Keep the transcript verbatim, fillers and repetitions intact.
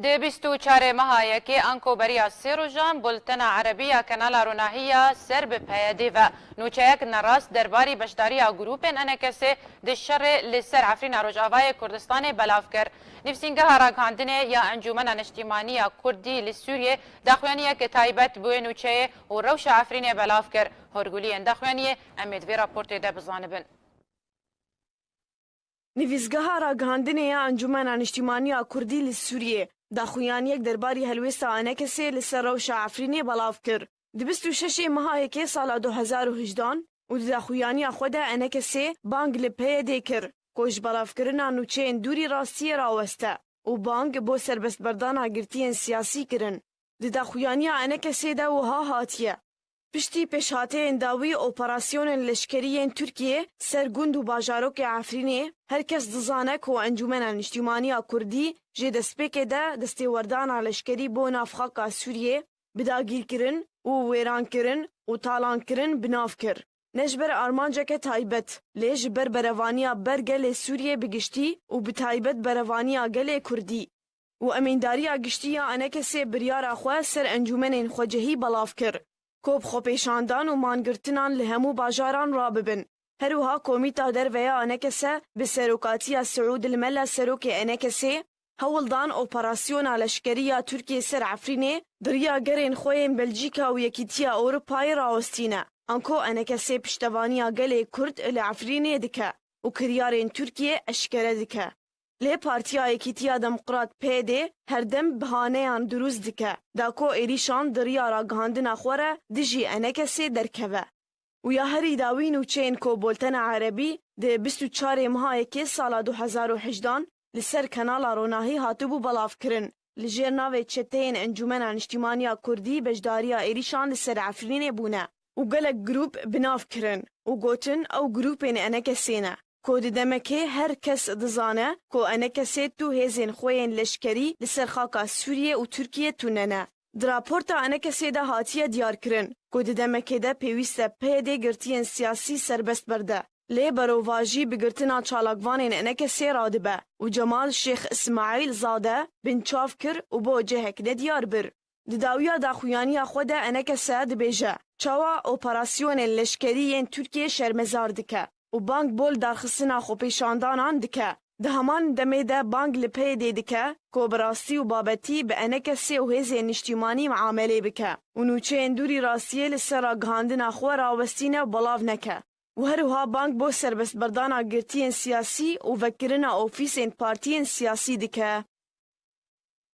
Di bîst û çarê meha yekê anko beriya sê rojan bultena erebî ya Kanala Ronahî ya ser bi P Y D'ê ve nûçeyek nerast derbarî beşdariya grûpên E N K S'ê di şerê li ser Efrîna Rojavayê Kurdistanê belav kir. Nivîsîngeha Ragihandinê ya Encûmena Niştîmanî ya Kurdî li Sûriyê daxuyaniyeke taybet bi wê nûçeyê û rewşa Efrînê belav kir. Horguliyên daxuyaniyê em ê di vê raportê de bizanibin. Nivîsgeha Ragihandinê ya Encûmena Niştîmanî ya Kurdî li Sûriyê daxuyaniyek derbarî helwêsta E N K S'ê li ser rewşa Efrînê belav kir. Di bîst û şeşê meha yekê sala du hezar û hejdan û di daxuyaniya xwe de E N K S'ê bang li P Y D'ê kir ku ji belavkirina nûçeyên dûrî rastiyê raweste û bang bo serbestberdana girtiyên siyasî kirin. Di daxuyaniya E N K S'ê de wiha hatiye: Piştî pêşhateyên dawî operasyonên leşkerî yên Tirkiyê ser gund û bajarokê Efrînê, her kes dizane ku Encûmena Niştîmanî ya Kurdî jê destpêkê de destêwerdana leşkerî bo nav xaka Sûriyê, bi dagîrkirin û wêrankirin û talankirin bi nav kir. Ne ji ber armanceke taybet, lê ji ber berevaniya ber gelê Sûriyê bi giştî û bi taybet berevaniya gelê Kurdî. Û emîndariya giştî ya E N K S'ê biryara xwe ser encûmenên xwecihî belav kir, ku bi xwepêşandan û mangirtinan li hemû bajaran rabibin. Her wiha Komîta Derve ya E N K S bi serokatiya Siûd El Mela serokê E N K S'ê hewl dan operasyona leşkerî ya Tirkiyê ser Efrînê di riya gerên xwe yên Belcîka û Yekîtiya Ewropayê rawestîne. Anko E N K S piştevaniya gelê Kurd li Efrînê dike û kiryarên Tirkiyê eşkere dike. Lê Partiya Yekîtiya Demokrat P D her dem bihaneyan dirûst dike, da ku êrîşan di riya ragihandina xwe re dijî E N K S'ê derkeve. Û ya herî dawî nûçeyên ku Boltena Erebî di bîst û çarê meha yekê sala du hezar û hejdan li ser Kanala Ronahî hatibû belavkirin, li jêr navê çeteyên Encûmena Niştîmaniya Kurdî beşdariya êrîşan li ser Efrînê bûne û gelek grûp bi nav kirin û gotin ew grûpên E N K S'ê ne, ku di demekê her kes dizane ku E N K S tu hêzên xwe yên leşkerî li ser xaka Sûriyê û Tirkiyê tune ne. Di raporta E N K S'ê de hatiye diyarkirin ku di demekê de pêwîst e P Y D girtiyên siyasî serbest berde. Lê berovajî bi girtina çalakvanên E N K S'ê radibe û Cemal Şêx Îsmaîl Zade binçav kir û bo cihek nediyar bir. Di dawiya daxuyaniya xwe de E N K S dibêje, çawa operasyonên leşkerî yên Tirkiyê şermezar dike û bang bo lidarxistina xwepêşandanan dike. Di heman demê de bang li P Y D dike ku bi rastî û babetî bi E N K S û hêzên niştîmanî miamelê bike û nûçeyên dûrî rastiyê li ser ragihandina xwe rawestîne û belav neke. Û her wiha bang bo serbestberdana girtiyên siyasî û vekirina ofîsên partiyên siyasî dike.